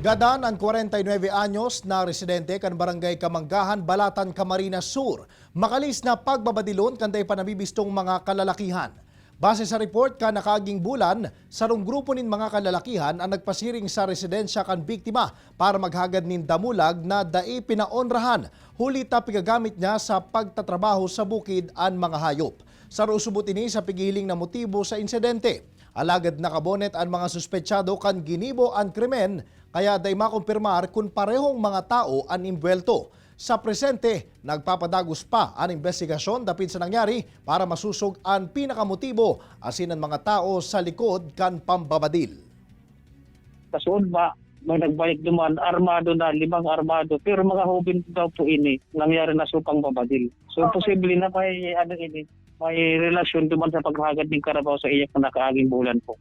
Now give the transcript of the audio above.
Gadan ang 49 anyos na residente kan Barangay Kamanggahan, Balatan, Camarines Sur. Makalis na pagbabadilon kan dai pa nabibistong mga kalalakihan. Base sa report kan nakaaging bulan, sarong grupo nin mga kalalakihan ang nagpasiring sa residensya kan biktima para maghagad nin damulag na dai pinaonrahan. Huli ta pigagamit niya sa pagtatrabaho sa bukid ang mga hayop. Saro usubot ini sa pigiling na motibo sa insidente. Alagad nakabonet ang mga suspetsado kan ginibo ang krimen, kaya day makumpirmar kung parehong mga tao ang imbwelto. Sa presente, nagpapadagos pa ang investigasyon dapit sa nangyari para masusog ang pinakamotibo asin ang mga tao sa likod kan pambabadil. Kasuod ba, may nagbalik duman, armado na, limang armado. Pero mga hubin daw po ini, nangyari na supang babadil. So, posible na may, ano ini, may relasyon duman sa paghagad ng karabaw sa iyak na nakaaging bulan po.